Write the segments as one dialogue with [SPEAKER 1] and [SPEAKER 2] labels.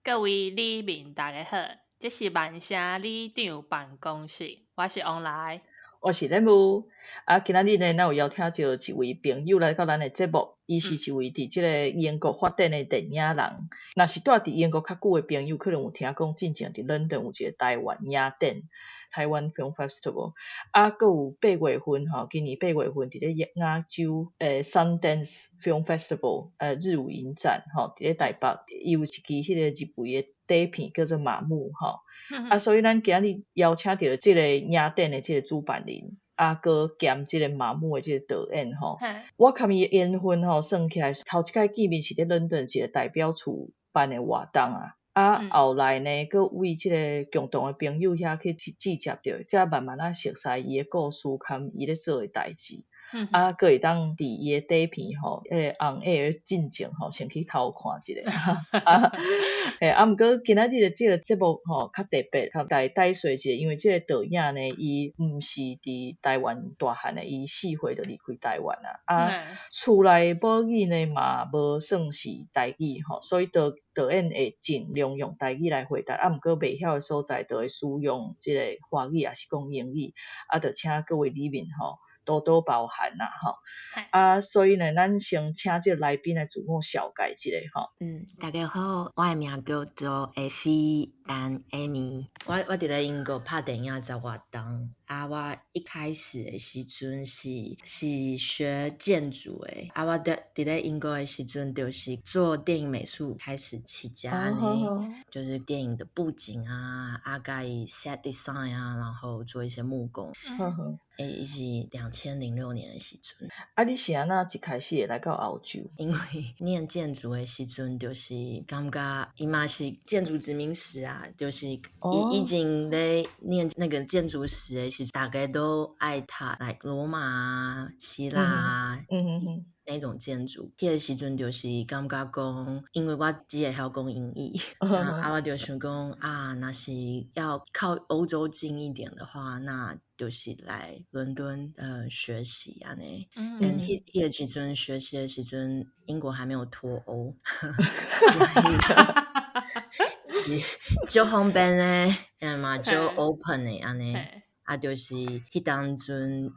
[SPEAKER 1] 各位里民大家好，這是萬城里長辦公室，我是王來，
[SPEAKER 2] 我是任務。啊，今仔日呢，咱有邀請到一位朋友來到咱的節目，伊是一位佇這个英國發展的電影人。若是住佇英國較久的朋友，可能有聽講進前佇倫敦有一個台灣影展，台灣 Film Festival。啊，閣有8月份吼，今年八月份佇咧亞洲Sundance Film Festival，日舞影展吼，佇咧台北，伊有一支彼个入圍的短片叫做《麻木》吼。啊，所以咱今日邀請著這个影展的這个主辦人，啊，閣兼這个麻木的這個導演吼。我共伊的緣分吼，算起來頭一擺見面是佇倫敦一個代表處辦的活動啊。啊，後來呢，閣為這个共同的朋友遐去接著，才慢慢仔熟似伊的故事，含伊咧做的代誌。啊，閣會當佇伊的短片吼，紅下的進前吼，先去偷看一下。啊，嘿，啊，毋過今仔日的這個節目吼，較特別，較來解說一下，因為這個導演呢，伊毋是佇台灣大漢的，伊4歲就離開台灣啊。啊，厝內母語呢嘛無算是台語吼，所以導演會盡量用台語來回答，啊，毋過袂曉的所在，就會使用這個華語，抑是講英語，啊，就請各位里民吼，多多包涵啦，吼。啊，所以呢，咱先請這個來賓來自我紹介一下吼。
[SPEAKER 3] 嗯，大家好，我的名叫做艾菲丹艾米。我佇咧英國拍電影十外冬。啊，我一開始的時陣是學建築的。啊，我佇咧英國的時陣，就是做電影美術開始起家呢，就是電影的布景啊，啊，佮 set design 啊，然後做一些木工。欸，是2006年的時陣。
[SPEAKER 2] 啊，你是按怎一開始會來到歐洲？
[SPEAKER 3] 因為念建築的時陣，就是感覺伊嘛是建築殖民史啊，就是伊以前咧念那個建築史的時，大家都愛讀 like 羅馬啊、希臘啊，那種建築。彼個時陣就是感覺講，因為我只會曉講英語，啊，我就想講啊，若是要靠歐洲近一點的話，那就是來倫敦學習按呢。嗯，彼個時陣學習的時陣，英國還沒有脫歐，是足方便的，嘛足 open 的按呢。啊，就是彼當陣，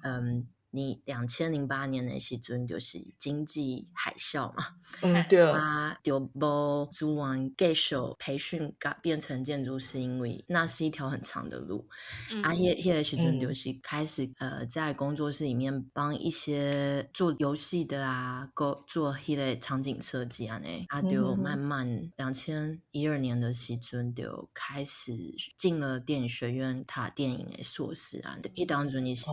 [SPEAKER 3] 你2008年的時陣就是經濟海嘯嘛，啊，就無資源繼續培訓，變成建築師，因為那是一條很長的路。啊，彼個時陣就是開始在工作室裡面幫一些做遊戲的啊，做彼個場景設計按呢，啊，就慢慢2012年的時陣就開始進了電影學院讀電影的碩士啊。彼當陣伊是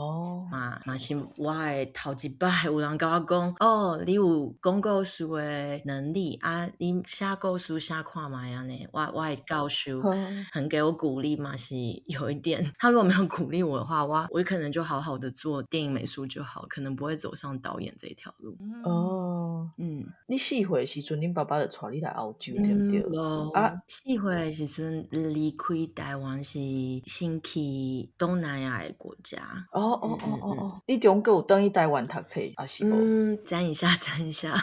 [SPEAKER 3] 嘛是我的頭一擺有人共我講，哦，你有講故事的能力啊，你寫故事寫看覓按呢。我的教授很給我鼓勵嘛，是有一點，他如果沒有鼓勵我的話，我可能就好好的做電影美術就好，可能不會走上導演這條路。
[SPEAKER 2] 哦，你4歲的時陣，恁爸爸就帶你來歐洲，對毋對？
[SPEAKER 3] 啊，4歲的時陣離開台灣是先去東南亞的國家。
[SPEAKER 2] 哦，你中間有轉去台灣讀冊，抑是無？
[SPEAKER 3] 嗯，等一下，等一下，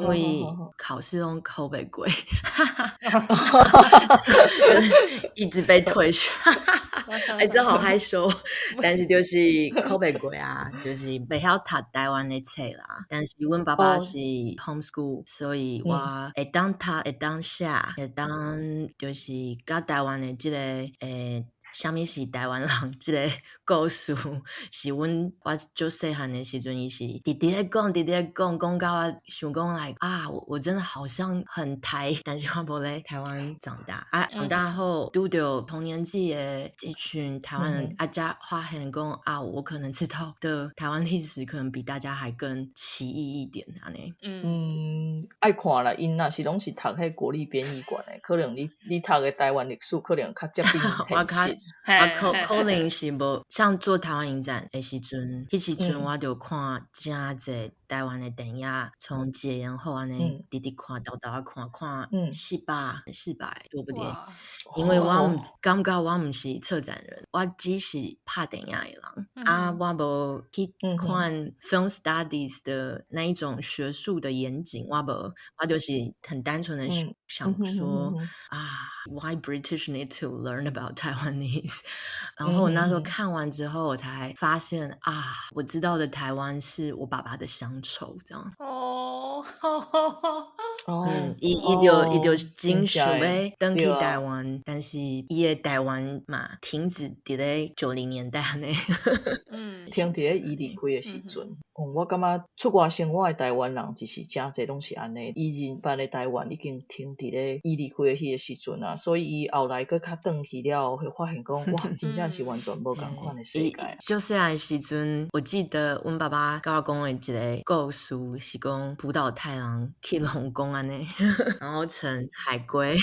[SPEAKER 3] 因為考試攏考袂過，就是一直被退學，哎，這好害羞。但是就是考袂過啊，就是袂曉讀台灣的冊啦。但是阮爸爸是 homeschool，所以我會當讀，會當寫，會當就是佮台灣的這個啥物是台灣人？這個故事是阮我足細漢的時陣，伊是直直咧講，直直咧講，講到我想講 like 啊，我真的好像很台，但是我無咧台灣長大啊。長大後拄著同年紀的一群台灣人啊，才發現講啊，我可能知道的台灣歷史可能比大家還更奇異一點按呢。
[SPEAKER 2] 嗯，愛看啦，𪜶若是攏是讀彼國立編譯館的，可能你讀的台灣歷史可能較接近
[SPEAKER 3] 我較啊，可能是無像做台灣影展的時陣，彼時陣我就看誠濟台灣的電影，從解嚴後按呢，直直看，沓沓看，看400多部電影。因為我毋感覺我毋是策展人，我只是拍電影的人。啊，我無去看 film studies 的那一種學術的嚴謹，我無，我就是很單純的想說啊，Why British need to learn about Taiwanese？然後我那時候看完之後，我才發現啊，我知道的台灣是我爸爸的鄉愁，這樣。伊就真想欲轉去台灣，但是伊的台灣嘛停止佇咧90年代按呢。
[SPEAKER 2] 停佇咧伊離開的時陣，我感覺出外生活的台灣人就是誠濟攏是按呢，伊認捌的台灣已經停佇咧伊離開的彼個時陣啊，所以伊後來閣較轉去了後，會發現講哇，真正是完全無仝款的世界。
[SPEAKER 3] 足細漢的時陣，我記得阮爸爸佮我講的一個故事是講浦島太郎去龍宮按呢，然後成海龜。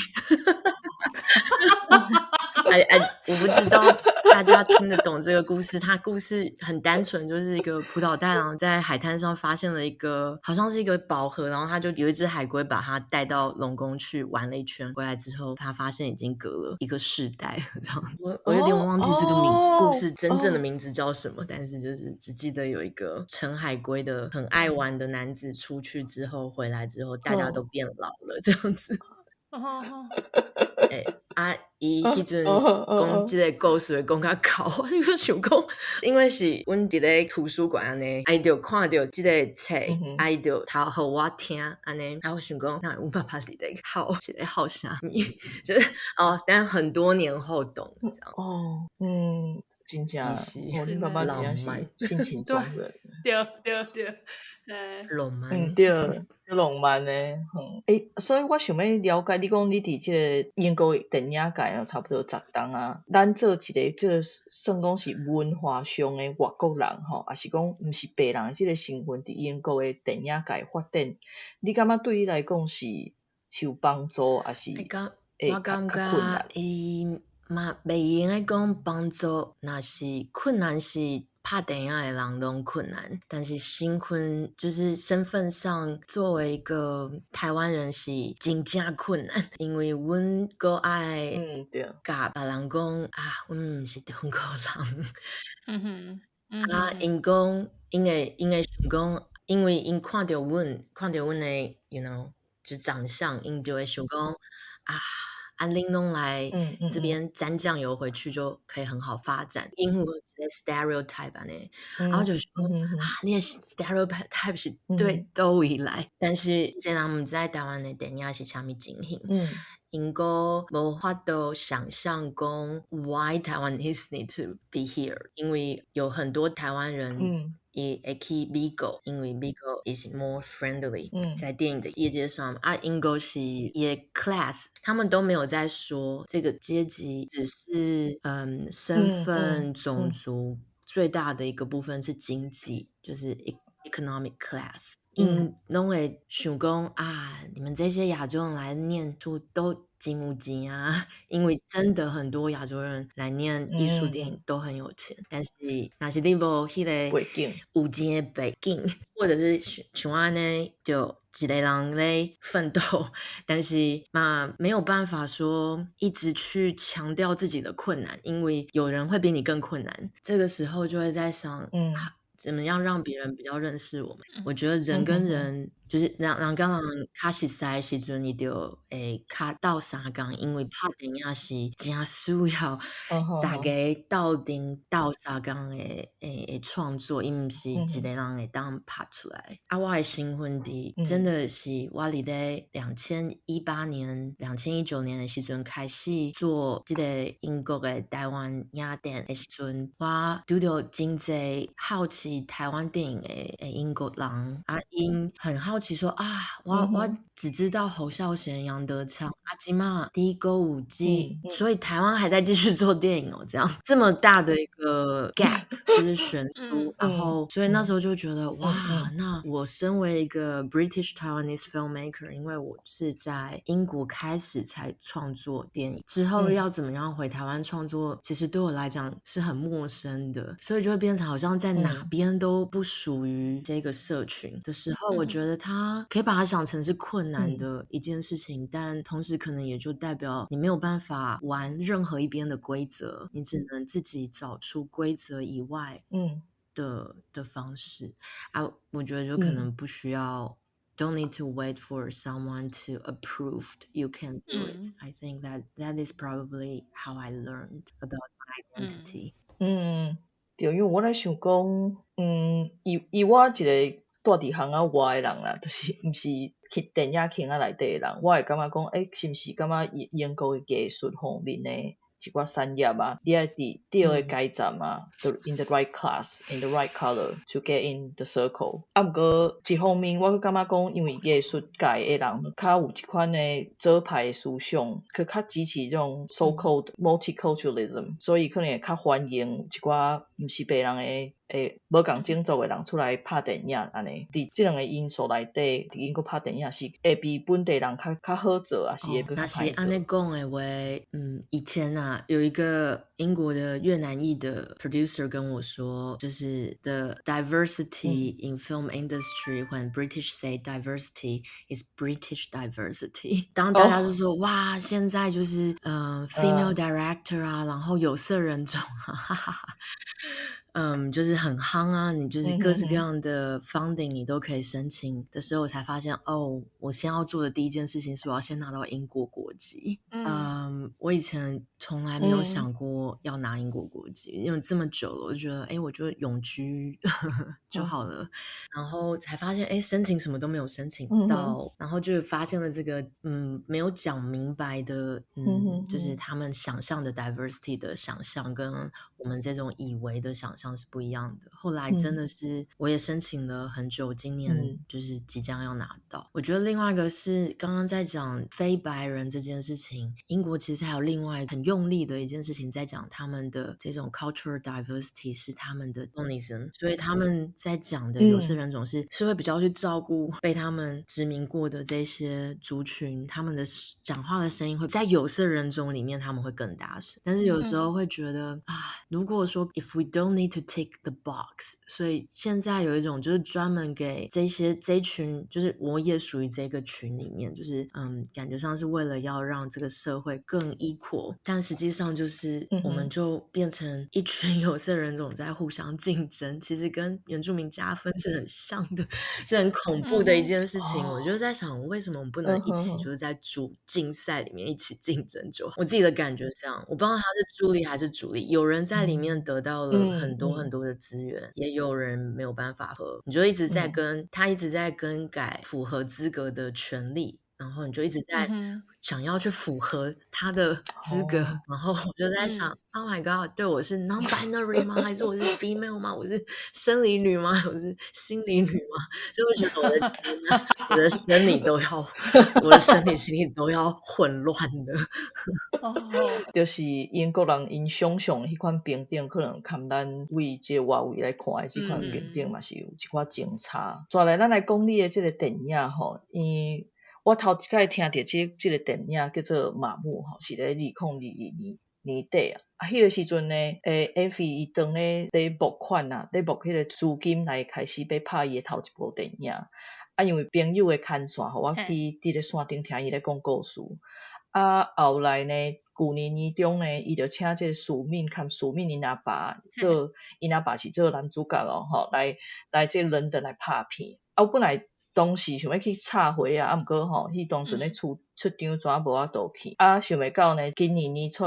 [SPEAKER 3] 哎哎，我不知道大家聽得懂這個故事。他故事很單純，就是一個浦島太郎在海灘上發現了一個，好像是一個寶盒，然後他就有一隻海龜把他帶到龍宮去玩了一圈，回來之後，他發現已經隔了一個世代，這樣。我有點忘記這個名故事真正的名字叫什麼，但是就是只記得有一個乘海龜的很愛玩的男子出去之後回來之後，大家都變老了，這樣子。欸啊！伊彼陣講這個故事講較厚，我就想講，因為是阮佇咧圖書館按呢，啊伊就看著這個冊，啊伊就讀予我聽按呢，啊我想講，那阮爸爸佇咧哭，是咧哭啥物？就是哦，但很多年後懂這樣。
[SPEAKER 2] 哦，嗯，真正，哦，你爸爸真正是性情中人。
[SPEAKER 1] 對對對，
[SPEAKER 3] 浪漫。
[SPEAKER 2] 嗯，對，足浪漫的。欸，所以我想欲了解，你講你佇這個英國電影界啊，差不多10冬啊。咱做一個這個算講是文化上的外國人吼，抑是講毋是白人這個身份，佇英國的電影界發展，你感覺對你來講是有幫助，抑是會
[SPEAKER 3] 我感
[SPEAKER 2] 較困難？
[SPEAKER 3] 覺伊嘛袂用得講幫助，若是困難是拍電影的人攏困難，但是身份就是身份上，作為一個台灣人是真正困難，因為阮閣愛共別人講啊，阮毋是中國人。啊，𪜶講，𪜶會想講，因為𪜶看著阮，看著阮的，就長相，𪜶就會想講啊。啊，恁攏來這邊沾醬油回去就可以很好發展，因為有一個 stereotype 按呢，然後就說啊，你的 stereotype 是對佗位來？但是這人毋知台灣的電影是啥物情形，𪜶閣無法度想象講 why Taiwanese need to be here，因為有很多台灣人伊會去美國，因為美國 is more friendly，在電影的業界上啊，英國是伊的 class，他們都沒有在說這個階級，只是身份、種族最大的一個部分是經濟，就是 economic class。𪜶攏會想講啊，你們這些亞洲人來念書都真有錢啊，因為真的很多亞洲人來念藝術電影都很有錢，但是若是你無彼個
[SPEAKER 2] 背景，
[SPEAKER 3] 有錢的背景，或者是像按呢，就一個人咧奮鬥，但是嘛沒有辦法說一直去強調自己的困難，因為有人會比你更困難。這個時候就會在想，怎麼樣讓別人比較認識我們？我覺得人跟人就是人人佮人較熟似的時陣，伊就會較鬥相共，因為拍電影是誠需要大家鬥陣鬥相共的創作，伊毋是一個人會當拍出來。啊，我的身份佇真的是我佇咧2018年、2019年的時陣開始做這個英國的台灣影展的時陣，我拄著真濟好奇台灣電影的英國人，啊，𪜶很好好奇說啊，我只知道侯孝賢、楊德昌、啊這馬低歌舞伎，所以台灣還在繼續做電影哦，這樣這麼大的一個 gap 就是懸殊，然後所以那時候就覺得哇，那我身為一個 British Taiwanese filmmaker，因為我是在英國開始才創作電影，之後要怎麼樣回台灣創作，其實對我來講是很陌生的，所以就會變成好像在哪邊都不屬於這個社群的時候，我覺得他可以把它想成是困難的一件事情，但同時可能也就代表你沒有辦法玩任何一邊的規則，你只能自己找出規則以外的方式啊。我覺得就可能不需要，don't need to wait for someone to approve you can do it. I think that that is probably how I learned about my identity.
[SPEAKER 2] 嗯，對，因為我咧想講，以我一個住佇巷仔外的人啦，就是毋是去電影圈仔內底的人，我會感覺講，欸，是毋是感覺英國的藝術方面的一寡產業啊，你愛佇對的階層啊，in the right class, in the right color to get in the circle。啊，毋過一方面我閣感覺講，因為藝術界的人較有這款的左派的思想，閣較支持這種 so called multiculturalism，所以可能會較歡迎一寡毋是白人的無仝種族的人出來拍電影按呢。佇這兩个因素內底，佇英國拍電影是會比本地人較好做，抑是會閣較
[SPEAKER 3] 若是按呢講的話，以前啊，有一個英國的越南裔的 producer 跟我說，就是 the diversity in film industry when British say diversity is British diversity。當大家都說哇，現在就是female director 啊，然後有色人種啊，哈哈哈。就是很夯啊，你就是各式各樣的 funding 你都可以申請的時候，我才發現哦，我先要做的第一件事情是我要先拿到英國國籍。我以前從來沒有想過要拿英國國籍，因為這麼久了，我就覺得，哎，我就永居就好了。然後才發現，哎，申請什麼都沒有申請到，然後就發現了這個，沒有講明白的，就是他們想象的 diversity 的想象跟我們這種以為的想象是不一樣的。後來真的是，我也申請了很久，今年就是即將要拿到。我覺得另外一個是剛剛在講非白人這件事情，英國其實還有另外很用力的一件事情在講他們的這種 cultural diversity 是他們的 colonialism，所以他們在講的有色人種是會比較去照顧被他們殖民過的這些族群，他們的講話的聲音會在有色人種裡面他們會更大聲。但是有時候會覺得啊，如果說 if we don't need to tick the box，所以現在有一種就是專門給這些這群，就是我也屬於這個群裡面，就是感覺上是為了要讓這個社會更 equal，但實際上就是我們就變成一群有色人種在互相競爭，其實跟原住民加分是很像的，是很恐怖的一件事情。我就在想，為什麼我們不能一起就是在主競賽裡面一起競爭就好？我自己的感覺是這樣，我不知道他是助力還是主力，有人在裡面得到了很多很多的資源，也有人沒有辦法和，你就一直在跟他一直在更改符合資格的權利，然後你就一直在想要去符合他的資格，然後我就在想，Oh my God，對，我是 non-binary 嗎？還是我是 female 嗎？我是生理女嗎？我是心理女嗎？就會覺得我的生理都要，我的生理心理都要混亂的。
[SPEAKER 2] 就是英國人𪜶想像彼款平等，可能佮咱對這個外圍來看的這款平等嘛是有一寡前差。再來，咱來講你的這個電影吼，伊我頭一擺聽著這個電影叫做《麻木》吼，是咧2022年年底啊。啊，彼個時陣呢，Effie 伊當咧募款啊，咧募彼個資金來開始欲拍伊的頭一部電影。啊，因為朋友的牽線，予我去佇咧線頂聽伊咧講故事。啊，後來呢，舊年年中呢，伊就請這個舒敏含舒敏𪜶阿爸做，𪜶阿爸是做男主角咯吼，來這個倫敦來拍片。啊，我本來當時想欲去插花啊，啊，毋過吼，彼當陣咧出張紙無法度去。啊，想袂到呢，今年年初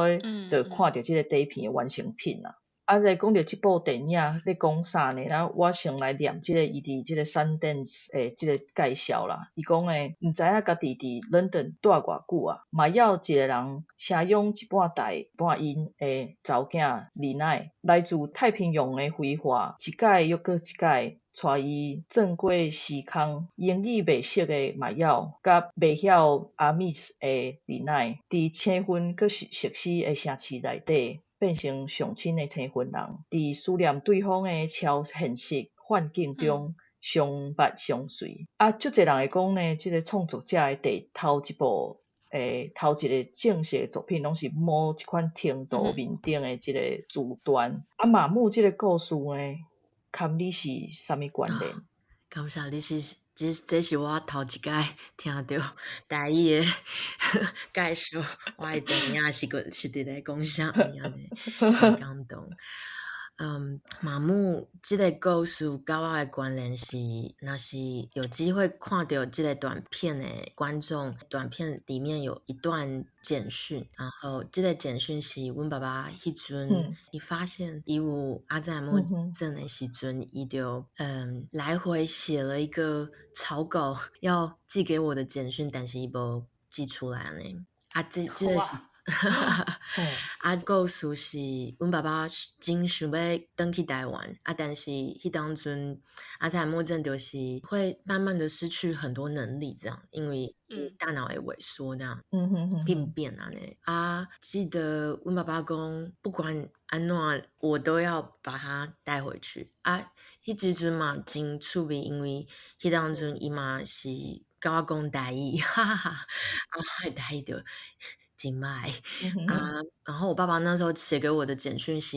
[SPEAKER 2] 就看著這個短片的完成品啊。啊，咧講著這部電影咧講啥呢？咱我先來念這个伊佇這个 Sundance 的這个介紹啦。伊講的毋知影家己佇倫敦蹛偌久啊，嘛猶一个人生養一半台半印的查某囝李奈，來自太平洋的繪畫，一擺猶閣一擺帶伊鑽過時空，英語袂熟的馬耀，佮袂曉阿米斯的李奈，佇青雲閣熟悉的城市內底，變成上親的生分人，佇思念對方的超現實幻境中相捌相隨。啊，足濟人會講呢，這个創作者的第頭一部誒頭一个正式的作品，攏是某一款程度面頂的這个自傳。啊，馬母這个故事呢，佮你是啥物關聯？
[SPEAKER 3] 啊，感謝你是，這是我頭一擺聽著台語的介紹，我的電影是個是佇咧講啥物按呢，真感動。嗯，馬母這个故事佮我的關聯是，若是有機會看著這个短片的觀眾，短片裡面有一段簡訊，然後這个簡訊是阮爸爸彼陣伊發現伊有阿茲海默症的時陣，伊就來回寫了一個草稿要寄給我的簡訊，但是伊無寄出來按呢。啊，這個是。啊，故事是阮爸爸真想欲轉去台灣，啊，但是彼當陣阿茲海默症就是會慢慢的失去很多能力，這樣，因為大腦會萎縮那樣，病變按呢。啊，記得阮爸爸講，不管按怎，我都要把他帶回去。啊，彼時陣嘛真趣味，因為彼當陣伊嘛是佮我講台語，哈哈哈，啊，我的台語就真歹啊，然後我爸爸那時候寫給我的簡訊是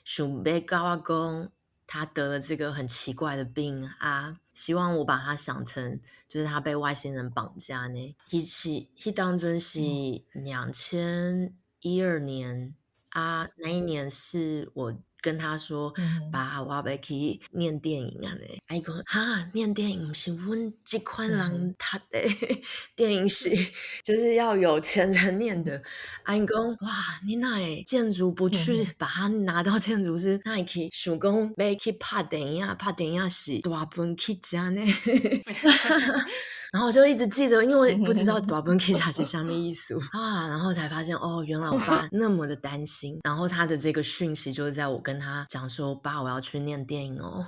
[SPEAKER 3] 想欲佮我講，他得了這個很奇怪的病啊，希望我把他想成就是他被外星人綁架呢。彼是彼當陣是2012年啊，那一年是我跟他說，爸，我欲去念電影按呢。啊，伊講哈，念電影毋是阮這款人讀的，電影是就是要有錢人念的。啊，伊講哇，你哪會建築不去把它拿到建築師，哪會去想講欲去拍電影？拍電影是大本去食呢。然後我就一直記得，因為不知道大本去食是啥物意思啊，然後才發現哦，原來我爸那麼的擔心。然後他的這個訊息就是在我跟他講說，爸，我要去念電影哦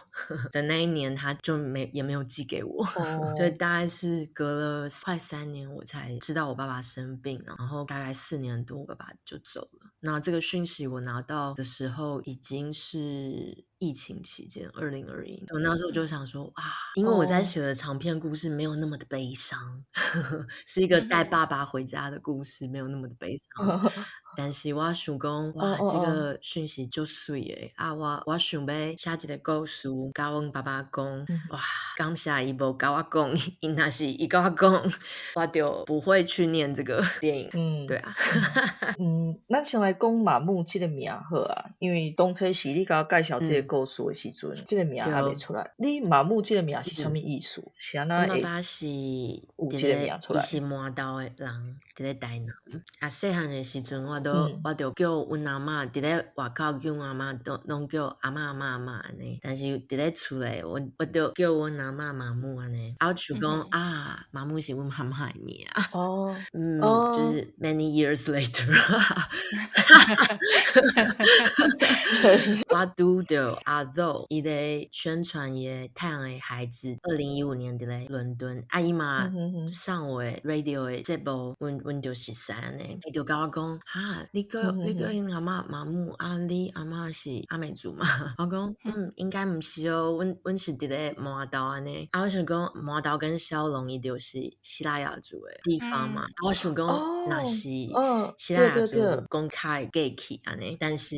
[SPEAKER 3] 的那一年，他就沒也沒有寄給我。對，大概是隔了快3年，我才知道我爸爸生病，然後大概4年多，我爸爸就走了。那這個訊息我拿到的時候，已經是疫情期間，2021。我那時候就想說，哇，因為我在寫的長篇故事沒有那麼的悲傷，是一個帶爸爸回家的故事，沒有那麼的悲傷。但是我想講，哇，這個訊息足媠的啊！我想欲寫一個故事，佮阮爸爸講，哇，感謝伊無共我講，伊若是伊共我講，我就不會去念這個電影。對啊。
[SPEAKER 2] 嗯，咱先來講馬母這個名好啊，因為當初是你共我介紹這個故事的時陣，這個名還袂出來。你馬母這個名是啥物意思？是按怎會
[SPEAKER 3] 阮爸爸是
[SPEAKER 2] 有這個名出來？
[SPEAKER 3] 伊是麻豆的人，佇咧台南。啊，細漢的時陣，我就叫阮阿嬤，佇咧外口叫阮阿嬤，都攏叫阿嬤阿嬤阿嬤按呢。但是佇咧厝內，我就叫阮阿嬤馬母按呢。啊，我想講啊，馬母是阮阿嬤的名。嗯，就是 many years later。我拄著阿祖，伊咧宣傳伊的《太陽的孩子》，2015年佇咧倫敦，啊，伊嘛上我的 radio 的節目，阮就熟似按呢。伊就共我講，哈，你叫𪜶阿嬤馬母，啊，你阿嬤是阿美族嗎？我講，嗯，應該毋是哦，阮是佇咧麻豆按呢。啊，我想講麻豆跟驍龍伊就是西拉雅族的地方嘛。啊，我想講，若是西拉雅族講較會過去按呢，但是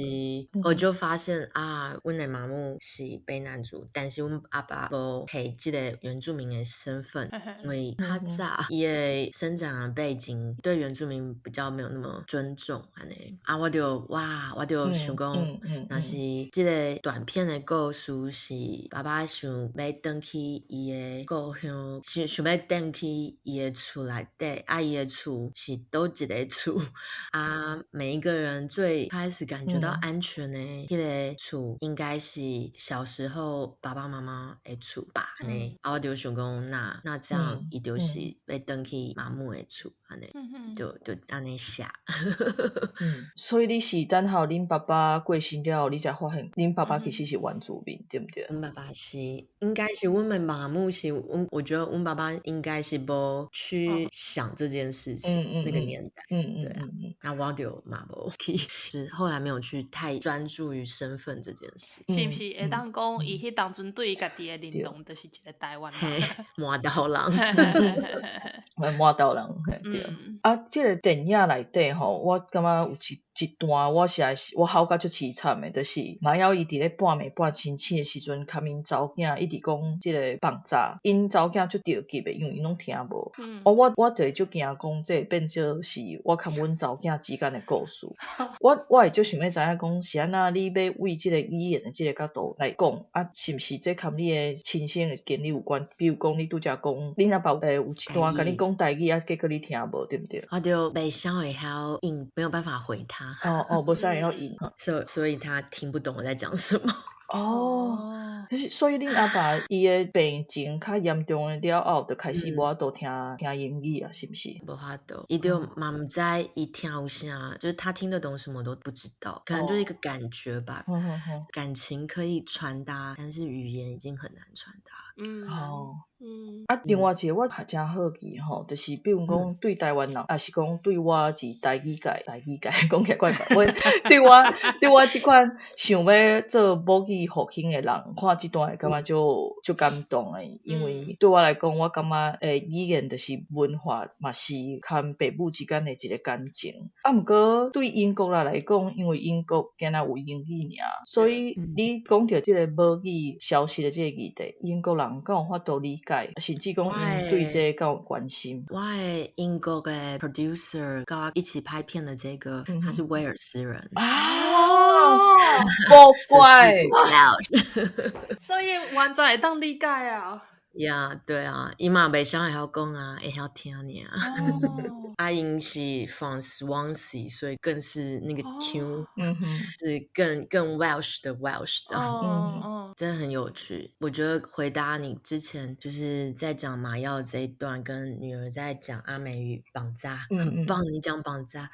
[SPEAKER 3] 我就發現啊，阮的媽母是卑南族，但是阮阿爸無提這个原住民的身份，因為較早伊的生長的背景對原住民比較沒有那麼尊重按呢。啊，我就哇，我就想講，若是這个短片的故事是爸爸想欲轉去伊的故鄉，想欲轉去伊的厝內底，啊，伊的厝是佗佗一个厝啊，每一個人最開始感覺到安全的彼个厝，應該是小時候爸爸媽媽的厝吧？按呢，啊，我就想講，那這樣伊就是欲轉去媽母的厝，按呢，就按呢寫。
[SPEAKER 2] 嗯，所以你是等候恁爸爸過身了後，你才發現恁爸爸其實是原住民，對毋對？
[SPEAKER 3] 阮爸爸是，應該是阮的媽母是，我覺得阮爸爸應該是無去想這件事情，那個年代，對啊，那我就嘛無去，就是後來沒有去太專注於身份這件事。
[SPEAKER 1] 是毋是會當講，伊彼當陣對伊家己的認同，就是一個台灣人，
[SPEAKER 3] 麻豆人，
[SPEAKER 2] 麻豆人，對。啊，這个電影內底吼，我感覺有一段我實在是我哭甲足悽慘的，就是馬友伊佇咧半暝半清醒的時陣，共𪜶查某囝一直講這个放早，𪜶查某囝足著急的，因為𪜶攏聽無。哦，我就會足驚講，這會變做是我共阮查某囝之間的故事。我會足想欲知影講是按怎你欲為這个語言的這个角度來講，啊，是毋是這共你的親身的經歷有關？比如講，你拄才講，恁阿爸有一段共你講台語，啊，結果你聽無，對毋對？
[SPEAKER 3] 我就袂曉會曉應，沒有辦法回他。
[SPEAKER 2] 哦哦，無啥會曉應。
[SPEAKER 3] 所以他聽不懂我在講什麼。
[SPEAKER 2] 哦，可是所以恁阿爸伊的病情較嚴重的了後，就開始無法度聽聽英語啊，是毋是？
[SPEAKER 3] 無法度，伊就嘛毋知伊聽有啥，就是他聽得懂什麼都不知道，可能就是一個感覺吧。感情可以傳達，但是語言已經很難傳達。
[SPEAKER 2] 哦。啊，另外一個我也誠好奇吼，就是比如講對台灣人，抑是講對我佇台語界，台語界講起來怪怪，我對我這款想欲做母語復興的人，看這段會感覺足足感動的，因為對我來講，我感覺語言就是文化，嘛是佮父母之間的一個感情。啊，毋過對英國人來講，因為英國敢若有英語爾，所以你講著這個母語消失的這個議題，英國人敢有法度理解，甚至講𪜶對這個敢有關心？
[SPEAKER 3] 我的英國的 producer 佮我一起拍片的這個，他是威爾斯人。
[SPEAKER 2] 啊，無怪，
[SPEAKER 1] 所以完全會當理解啊。
[SPEAKER 3] Yeah，對啊，伊嘛袂啥會曉講啊，會曉聽爾。啊，𪜶是 from Swansea，所以更是那個腔，是更 Welsh 的 Welsh 這樣，真的很有趣。我覺得回答你之前就是在講馬耀這一段，跟女兒在講阿美語綁紮，很棒。你講綁紮，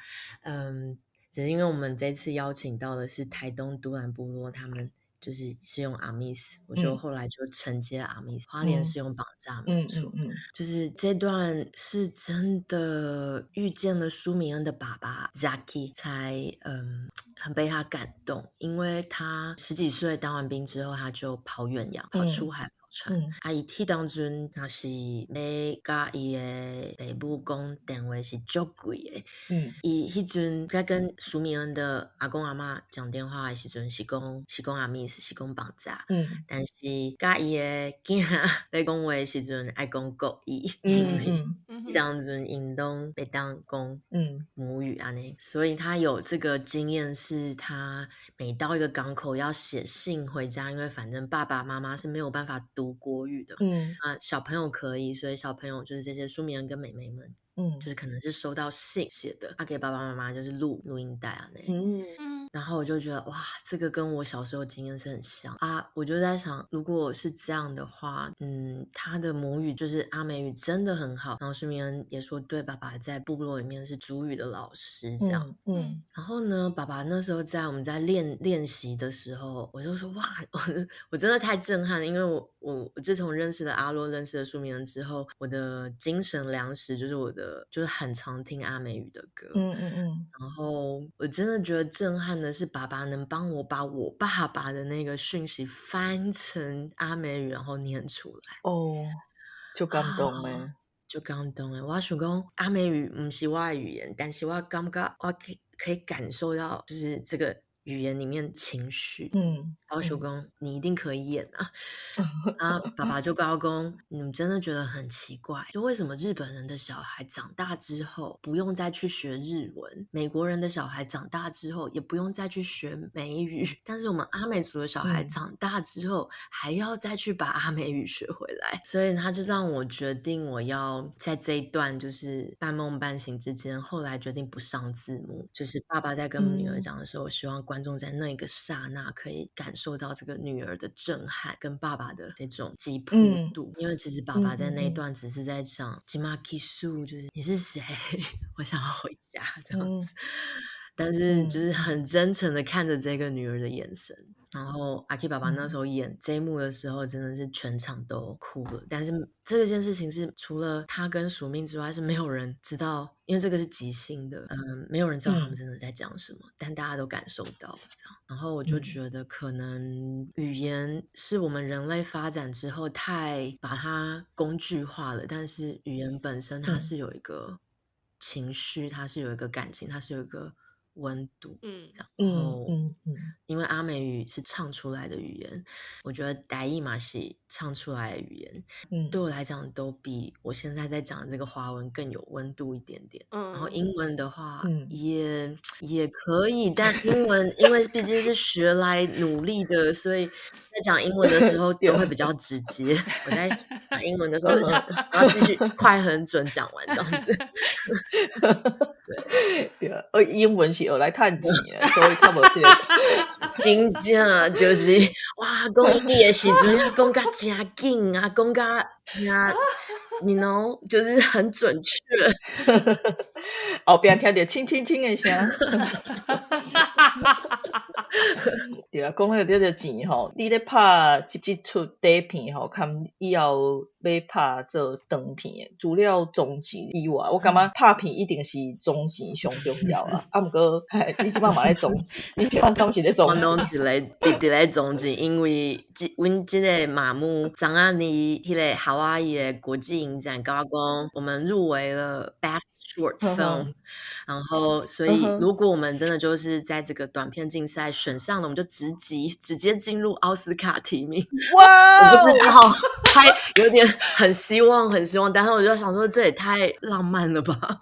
[SPEAKER 3] 只是因為我們這次邀請到的是台東都蘭部落，他們就是用阿密斯，我就後來就承接阿密斯。花蓮是用綁紮，沒錯。就是這段是真的遇見了舒米恩的爸爸 Zaki，才很被他感動，因為他十幾歲當完兵之後，他就跑遠洋，跑出海。船。啊，伊彼當陣若是欲佮伊的爸母講電話是足貴的。伊彼陣在跟舒米恩的阿公阿嬤講電話的時陣，是講阿密斯，是講綁紮。但是佮伊的囝欲講話的時陣，愛講國語，因為彼當陣𪜶攏袂當講母語按呢，所以他有這個經驗，是他每到一個港口要寫信回家，因為反正爸爸媽媽是沒有辦法讀國語的，啊，小朋友可以，所以小朋友就是這些舒米恩跟妹妹們，就是可能是收到信寫的，他給爸爸媽媽就是錄錄音帶按呢。然後我就覺得哇，這個跟我小時候經驗是很像啊。我就在想，如果是這樣的話，他的母語就是阿美語，真的很好。然後舒米恩也說，對，爸爸在部落裡面是族語的老師，這樣。然後呢，爸爸那時候在我們在練習的時候，我就說哇，我真的太震撼了，因為我自從認識了阿洛，認識了舒米恩之後，我的精神糧食就是我的，就是很常聽阿美語的歌。然後我真的覺得震撼的是，爸爸能幫我把我爸爸的那個訊息翻成阿美語，然後念出來。
[SPEAKER 2] 哦，足感動的。
[SPEAKER 3] 足感動的。我想講阿美語毋是我的語言，但是我感覺我可以感受到，就是這個语言里面情绪。然后想讲你一定可以演啊。啊，爸爸就共我讲，你们真的觉得很奇怪，就为什么日本人的小孩长大之后不用再去学日文，美国人的小孩长大之后也不用再去学美语，但是我们阿美族的小孩长大之后还要再去把阿美语学回来。所以他就让我决定，我要在这一段就是半梦半醒之间，后来决定不上字幕，就是爸爸在跟女儿讲的时候，我希望观众在那个刹那可以感受到这个女儿的震撼跟爸爸的这种急迫度，因为其实爸爸在那一段只是在讲這馬彼思，就是你是谁？我想要回家这样子，但是就是很真诚的看着这个女儿的眼神。然后阿 K 爸爸那时候演这一幕的时候，真的是全场都哭了。但是这件事情是除了他跟署名之外，是没有人知道，因为这个是即兴的，没有人知道他们真的在讲什么，但大家都感受到这样。然后我就觉得，可能语言是我们人类发展之后太把它工具化了，但是语言本身它是有一个情绪，它是有一个感情，它是有一个温度，这样。然后，因为阿美语是唱出来的语言，我觉得台语嘛是唱出来的语言，对我来讲都比我现在在讲的这个华文更有温度一点点。然后英文的话也可以，但英文因为毕竟是学来努力的，所以在讲英文的时候都会比较直接。我在讲英文的时候就想，然后继续快很准讲完这样子。对。
[SPEAKER 2] 对啊，英文是学来趁钱的，所以較無這個。
[SPEAKER 3] 真正就是哇，講英語的時陣啊，講甲誠緊啊，講甲誠，you know，就是很準確。
[SPEAKER 2] 後壁聽著輕輕輕的聲。對啊，講到這個錢吼，你咧拍這齣短片吼，含以後欲拍做長片的，除了總錢以外，我感覺拍片一定是總錢上重要啊。啊，毋過你這擺嘛咧總錢，你這擺敢是咧總錢？
[SPEAKER 3] 我攏一個直直咧總錢，因為這阮這個馬母昨暗佇彼個夏威夷的國際影展，共我講我們入圍了 Best Short Film，然後所以如果我們真的就是在這個短片競賽選上了，我們就直擊直接進入奧斯卡提名。
[SPEAKER 2] 哇！
[SPEAKER 3] 我不知道，還有點很希望，很希望，但是我就想說，這也太浪漫了吧。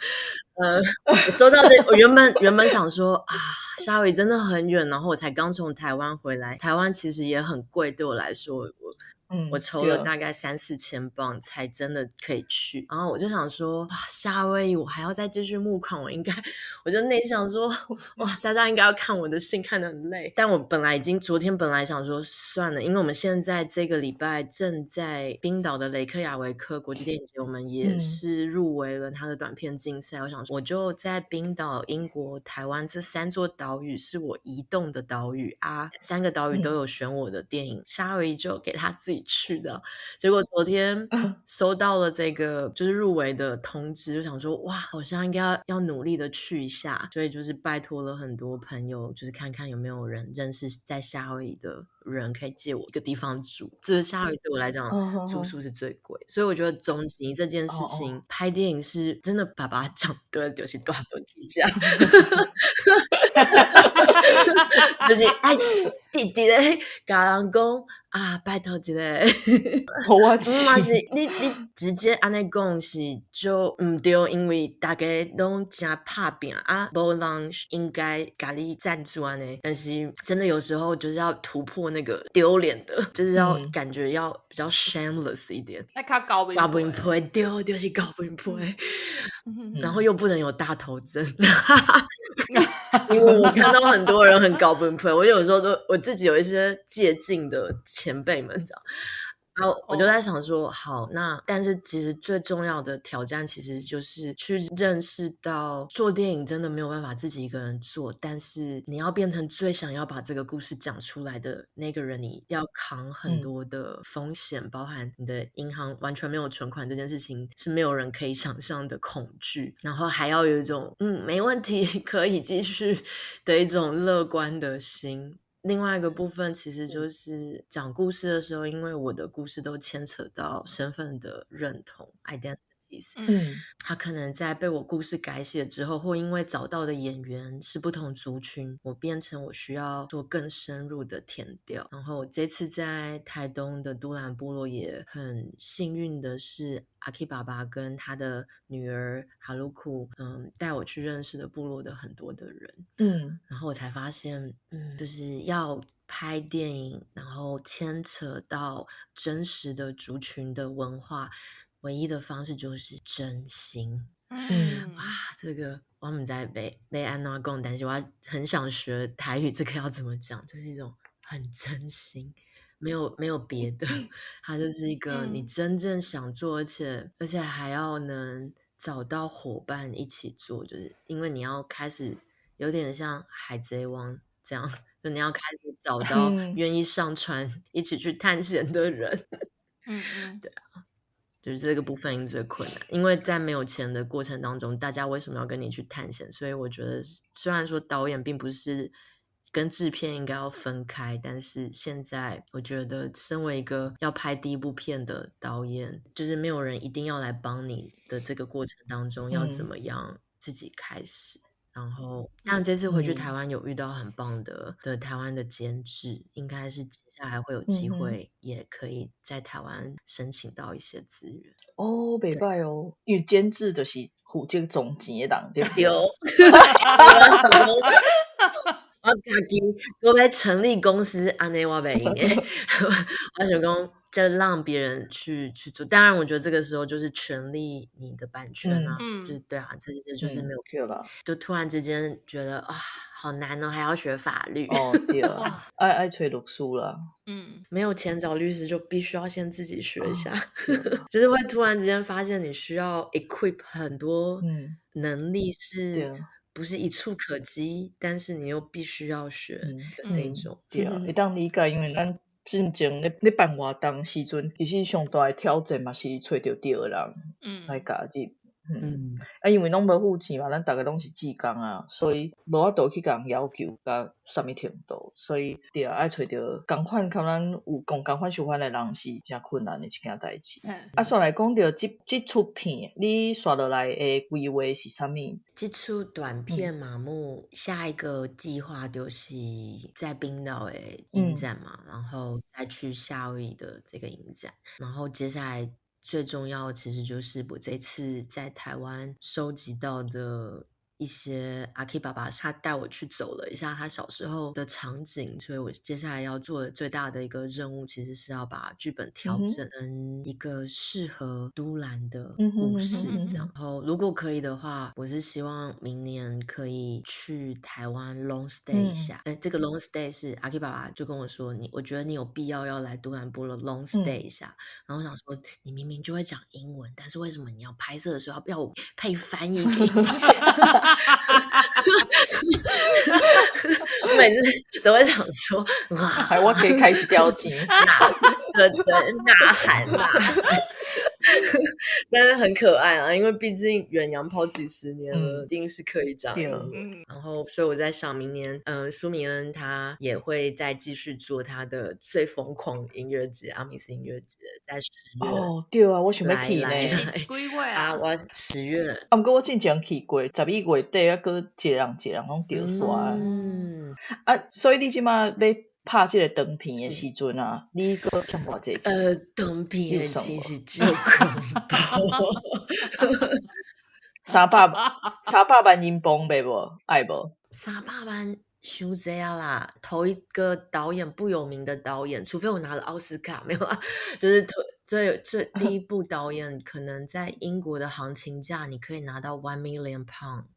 [SPEAKER 3] 說到這，我原本想說啊，夏威夷真的很遠，然後我才剛從台灣回來，台灣其實也很貴，對我來說，我籌了大概三四千鎊才真的可以去，然後我就想說，哇，夏威夷我還要再繼續募款，我應該，我就內心想說，哇，大家應該要看我的信看得很累，但我本來已經昨天本來想說算了，因為我們現在這個禮拜正在冰島的雷克雅維克國際電影節，我們也是入圍了他的短片競賽，我想說，我就在冰島、英國、台灣這三座島嶼是我移動的島嶼啊，三個島嶼都有選我的電影，夏威夷就給他自己去的，結果昨天收到了這個就是入圍的通知，就想說哇，好像應該要努力的去一下，所以就是拜託了很多朋友，就是看看有沒有人認識在夏威夷的人可以借我一個地方住。這個夏威夷對我來講住宿是最貴，所以我覺得總結這件事情，拍電影是真的爸爸講對，就是大本起家，就是愛直直咧共人講啊，拜託一下，
[SPEAKER 2] 我
[SPEAKER 3] 嘛是你直接按呢講是就毋對，因為大家攏誠拍拚啊，無人應該共你贊助按呢。但是真的有時候就是要突破那個丟臉的，就是要感覺要比較 shameless 一點。
[SPEAKER 1] 愛較厚面
[SPEAKER 3] 厚面皮，對，就是厚面皮，然後又不能有大頭症，因為我看到很多人很厚面皮，我有時候都我自己有一些借鏡的前輩們這樣，然後我就在想說，好，那但是其實最重要的挑戰，其實就是去認識到做電影真的沒有辦法自己一個人做，但是你要變成最想要把這個故事講出來的那個人，你要扛很多的風險，包含你的銀行完全沒有存款這件事情是沒有人可以想象的恐懼，然後還要有一種沒問題可以繼續的一種樂觀的心。另外一個部分其實就是講故事的時候，因為我的故事都牽扯到身份的認同 identity， communities，他可能在被我故事改写之后，或因为找到的演员是不同族群，我变成我需要做更深入的田调。然后这次在台东的都兰部落也很幸运的是，阿 K 爸爸跟他的女儿哈鲁库，带我去认识了部落的很多的人，然后我才发现，就是要拍电影，然后牵扯到真实的族群的文化，唯一的方式就是真心。哇，这个我毋知欲按怎讲，但是我很想学台语，这个要怎么讲？就是一种很真心，没有别的，它就是一个你真正想做，而且还要能找到伙伴一起做，就是因为你要开始有点像海贼王这样，就你要开始找到愿意上船一起去探险的人。对啊，就是这个部分最困难，因为在没有钱的过程当中，大家为什么要跟你去探险？所以我觉得，虽然说导演并不是跟制片应该要分开，但是现在我觉得，身为一个要拍第一部片的导演，就是没有人一定要来帮你的这个过程当中，要怎么样自己开始。然后，但这次回去台湾有遇到很棒的台湾的监制，应该是接下来会有机会，也可以在台湾申请到一些资源。
[SPEAKER 2] 哦，袂䆀哦，因为监制就是负责藏錢的人，對不
[SPEAKER 3] 對？我家己閣欲成立公司，按呢我袂用的。我想講，就讓別人去做。當然，我覺得這個時候就是權利你的版權啊，就是對啊，這些就是沒有。
[SPEAKER 2] 對啦。
[SPEAKER 3] 就突然之間覺得啊，好難哦，還要學法律。
[SPEAKER 2] 哦，對啊，愛揣律師啦。
[SPEAKER 3] 沒有錢找律師，就必須要先自己學一下。就是會突然之間發現你需要 equip 很多能力是不是一蹴可幾，但是你又必須要學的這一種。
[SPEAKER 2] 對啊，會當理解，因為咱進前咧辦活動時陣，其實上大的挑戰嘛是揣著對的人來加入。啊，因為攏無付錢嘛，咱逐个攏是志工啊，所以無法度去共人要求到啥物程度，所以對啊，愛揣著仝款佮咱有共仝款想法的人是誠困難的一件代誌。啊，煞來講著這齣片，你紲落來的規劃是啥物？
[SPEAKER 3] 這齣短片麻木，下一個計劃就是在冰島的影展嘛，然後再去夏威夷的這個影展，然後接下來最重要的其實就是我這次在台灣收集到的一些阿 K 爸爸，他帶我去走了一下他小時候的場景，所以我接下來要做的最大的一個任務，其實是要把劇本調整成一個適合都蘭的故事，這樣。然後如果可以的話，我是希望明年可以去台灣 long stay 一下。哎，這個 long stay 是阿 K 爸爸就跟我說，我覺得你有必要要來都蘭部落 long stay 一下。然後我想說，你明明就會講英文，但是為什麼你要拍攝的時候要我配翻譯給你？我每次都會想說，哇，
[SPEAKER 2] 還我可以開始交錢，
[SPEAKER 3] 對對，吶喊吶喊，但是很可愛啊，因為畢竟遠洋跑幾十年了，一定是可以講英文。然後，所以我在想，明年，舒米恩他也會再繼續做他的最瘋狂音樂節——阿米斯音樂節，在10月。
[SPEAKER 2] 哦，對啊，我想欲去呢。
[SPEAKER 1] 幾月啊？
[SPEAKER 3] 我10月。
[SPEAKER 2] 啊，毋過我之前去過，12月底啊，閣一个人一個人攏著煞。啊，所以你這馬欲拍這個長片的時陣啊，你閣欠偌濟錢？
[SPEAKER 3] 長片的錢是足恐怖。
[SPEAKER 2] 300萬英鎊袂無？愛無？300
[SPEAKER 3] 萬傷濟啊啦！頭一個導演不有名的導演，除非我拿了奧斯卡，沒有啊，就是最最第一部導演，可能在英國的行情價，你可以拿到 £1 million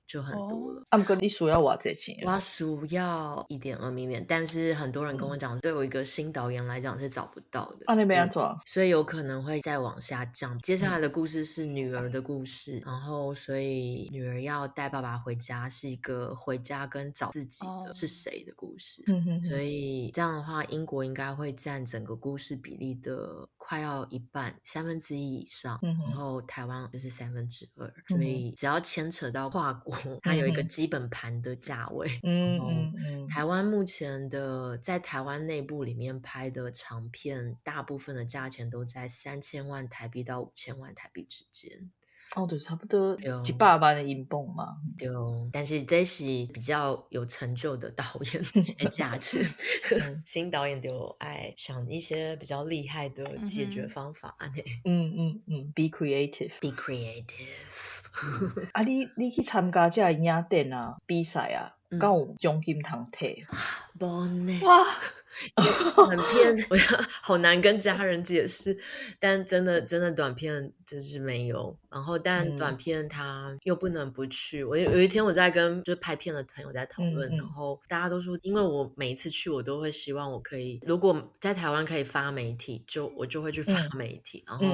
[SPEAKER 3] 就很多了。
[SPEAKER 2] 啊，毋過你需要偌濟錢？
[SPEAKER 3] 我需要1.2 million，但是很多人跟我講，對我一個新導演來講是找不到的。
[SPEAKER 2] 啊，你欲按怎？
[SPEAKER 3] 所以有可能會再往下降。接下來的故事是女兒的故事，然後所以女兒要帶爸爸回家，是一個回家跟找自己的是誰的故事。所以這樣的話，英國應該會佔整個故事比例的快要一半，1/3以上，然後台灣就是2/3，所以只要牽扯到跨國，它有一個基本盤的價位。台灣目前的在台灣內部裡面拍的長片，大部分的價錢都在3000萬台幣到5000萬台幣之間。
[SPEAKER 2] 哦，就差不多100萬的英鎊嘛。
[SPEAKER 3] 對，但是這是比較有成就的導演的價錢。新導演就愛想一些比較厲害的解決方法。
[SPEAKER 2] 嗯嗯嗯，be creative。
[SPEAKER 3] Be creative。
[SPEAKER 2] 啊，你去參加這个影展啊，比賽啊，敢有獎金通提？
[SPEAKER 3] 無呢。
[SPEAKER 1] 哇！
[SPEAKER 3] 短片我好難跟家人解釋，但真的真的短片就是沒有。然後但短片他又不能不去。我有一天我在跟就是拍片的朋友在討論，然後大家都說，因為我每一次去我都會希望我可以，如果在台灣可以發媒體，就我就會去發媒體。然後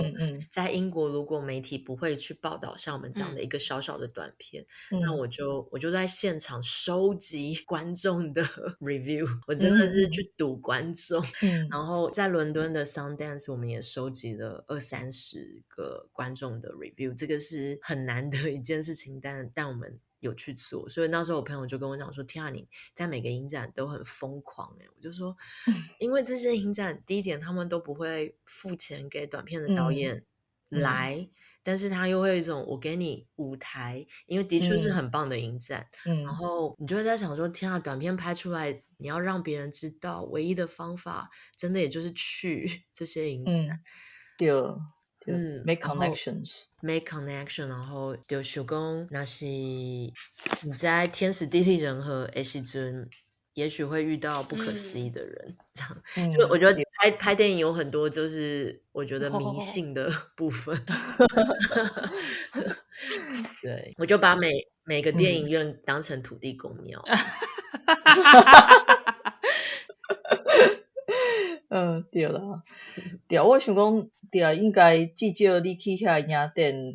[SPEAKER 3] 在英國如果媒體不會去報道像我們這樣的一個小小的短片，那我就在現場收集觀眾的 review，我真的是去賭觀眾。然後在倫敦的 Sundance，我們也收集了二三十個觀眾的 review，這個是很難得一件事情，但我們有去做。所以那時候我朋友就跟我講說：“天啊，你在每個影展都很瘋狂。”欸，我就說，因為這些影展，第一點他們都不會付錢給短片的導演來，但是他又會有一種我給你舞台，因為的確是很棒的影展，然後你就會在想說：天啊，短片拍出來，你要讓別人知道，唯一的方法，真的也就是去這些影展。
[SPEAKER 2] 對，make connections。
[SPEAKER 3] make connection，然後就想講，若是你在天時地利人和的時陣，也許會遇到不可思議的人，這樣。就我覺得拍拍電影有很多，就是我覺得迷信的部分。對，我就把每個電影院當成土地公廟。
[SPEAKER 2] 嗯，對啦，對，我想講，對啊，應該至少你去遐影展，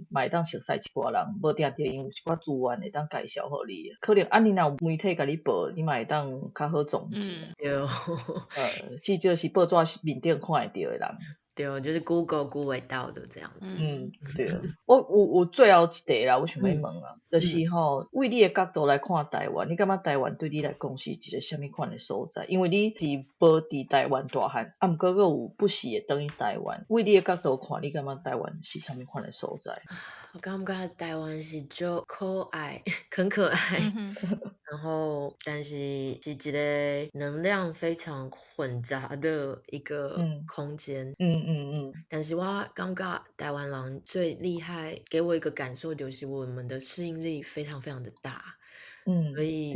[SPEAKER 2] 嘛會當熟似一寡人，無定著𪜶有一寡資源會當介紹予你。可能按呢若有媒體共你報，你嘛會當較好總結。
[SPEAKER 3] 對。
[SPEAKER 2] 至少是報紙面頂看會著的人。
[SPEAKER 3] 對，就是 Google 估會到的這樣子。
[SPEAKER 2] 嗯，對。我有最後一題啦，我想欲問啊，就是吼，為你的角度來看台灣，你感覺台灣對你來講是一個啥物款的所在？因為你是無佇台灣大漢，啊，毋過閣有不時會轉去台灣。為你的角度看，你感覺台灣是啥物款的所在？
[SPEAKER 3] 我感覺台灣是足可愛，很可愛。然後，但是是一個能量非常混雜的一個空間。但是我感覺台灣人最厲害，給我一個感受就是我們的適應力非常非常的大。所以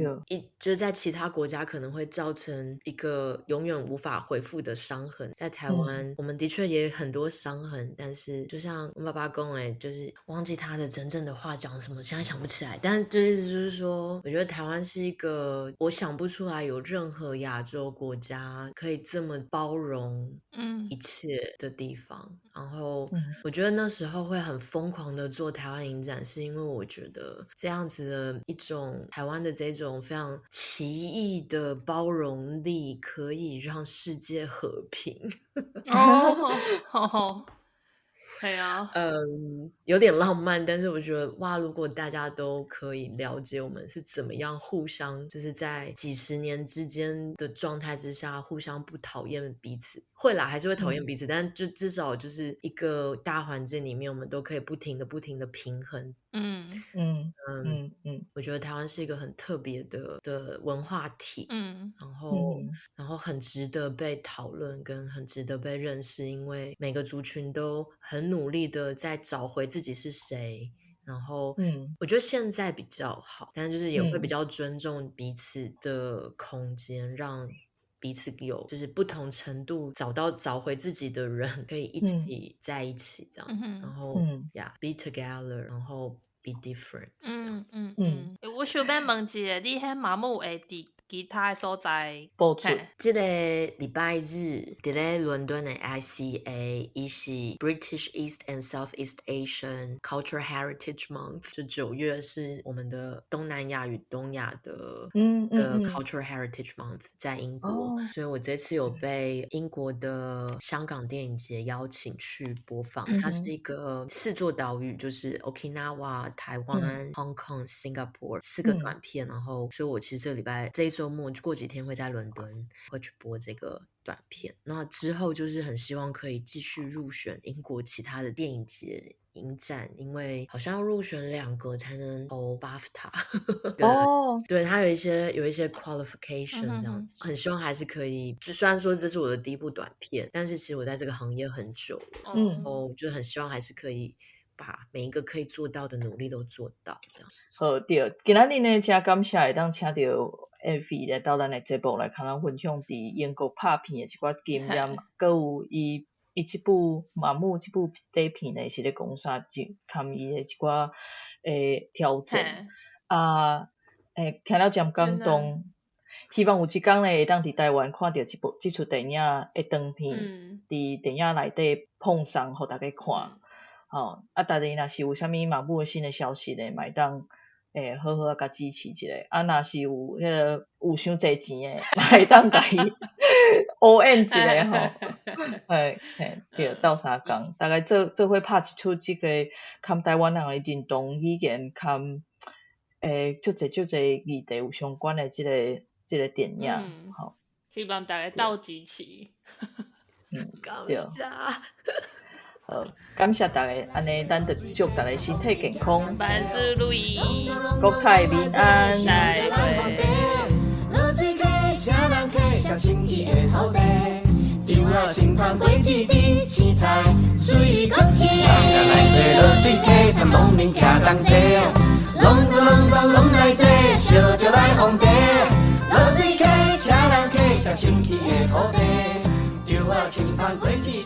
[SPEAKER 3] 就是在其他國家可能會造成一個永遠無法恢復的傷痕，在台灣，我們的確也很多傷痕，但是就像我爸爸講的，就是忘記他的真正的話講什麼，現在想不起來。但就意思就是說，我覺得台灣是一個我想不出來有任何亞洲國家可以這麼包容一切的地方。然後我覺得那時候會很瘋狂的做台灣影展，是因為我覺得這樣子的一種台灣的這種非常奇異的包容力，可以讓世界和平。
[SPEAKER 1] 哦，對啊。
[SPEAKER 3] 嗯，有點浪漫，但是我覺得哇，如果大家都可以了解我們是怎麼樣互相，就是在幾十年之間的狀態之下，互相不討厭彼此，會啦，還是會討厭彼此，但就至少就是一個大環境裡面，我們都可以不停的、不停的平衡。我覺得台灣是一個很特別的文化體，然後很值得被討論，跟很值得被認識，因為每個族群都很努力的在找回自己是誰。然後，我覺得現在比較好，但就是也會比較尊重彼此的空間，讓彼此有就是不同程度找到找回自己的人可以一起在一起這樣，然後yeah，be together，然後 be different。
[SPEAKER 1] 嗯嗯，我想欲問一下，你彼媽母會佇其他的所在
[SPEAKER 2] 播出？
[SPEAKER 3] 這個禮拜日，佇咧倫敦的 ICA，伊是 British East and Southeast Asian Cultural Heritage Month，就9月是我們的東南亞與東亞的 Cultural Heritage Month，在英國，所以我這次有被英國的香港電影節邀請去播放。它是一個四座島嶼，就是 Okinawa、台灣、Hong Kong、Singapore 四個短片，然後，所以我其實這個禮拜這一週末過幾天會在倫敦會去播這個短片。那之後就是很希望可以繼續入選英國其他的電影節。影展，因為好像要入選兩個才能投 BAFTA。
[SPEAKER 2] 哦，
[SPEAKER 3] 對，他有一些 qualification 這樣子，很希望還是可以。就雖然說這是我的第一部短片，但是其實我在這個行業很久了，哦，就很希望還是可以把每一個可以做到的努力都做到，這樣。
[SPEAKER 2] 好，對，今仔日呢，真感謝會當請著 Effie 來到咱的節目來，共咱分享佇英國拍片的一寡經驗，閣有伊這部《麻木》這部短片呢，是咧講啥？一含伊的一寡挑戰啊，聽了真感動。希望有一工呢，會當佇台灣看著這齣電影的長片，佇電影內底放送予大家看。吼，啊，大家若是有啥物麻木的新的消息呢，嘛會當好好啊共支持一下。啊，若是有彼個有傷濟錢的，嘛會當共伊応援一下吼。嘿，嘿，對，鬥相共，大家做伙拍一齣這個含台灣人的認同語言，含足濟足濟議題有相關的這個電影，吼。
[SPEAKER 1] 希望大家鬥支持。
[SPEAKER 3] 感謝。
[SPEAKER 2] 好，感謝大家，按呢，咱就祝大家身體健康，
[SPEAKER 1] 萬事如意，
[SPEAKER 2] 國泰民安，
[SPEAKER 1] 再會。
[SPEAKER 4] 落水溪，請人客，上清氣的土地，稻仔青芳果子甜，青菜水果青。落水溪，参農民徛同齊，隆咚隆咚攏來坐，燒酒來奉茶。落水溪，請人客，上清氣的土地，稻仔青芳果子甜。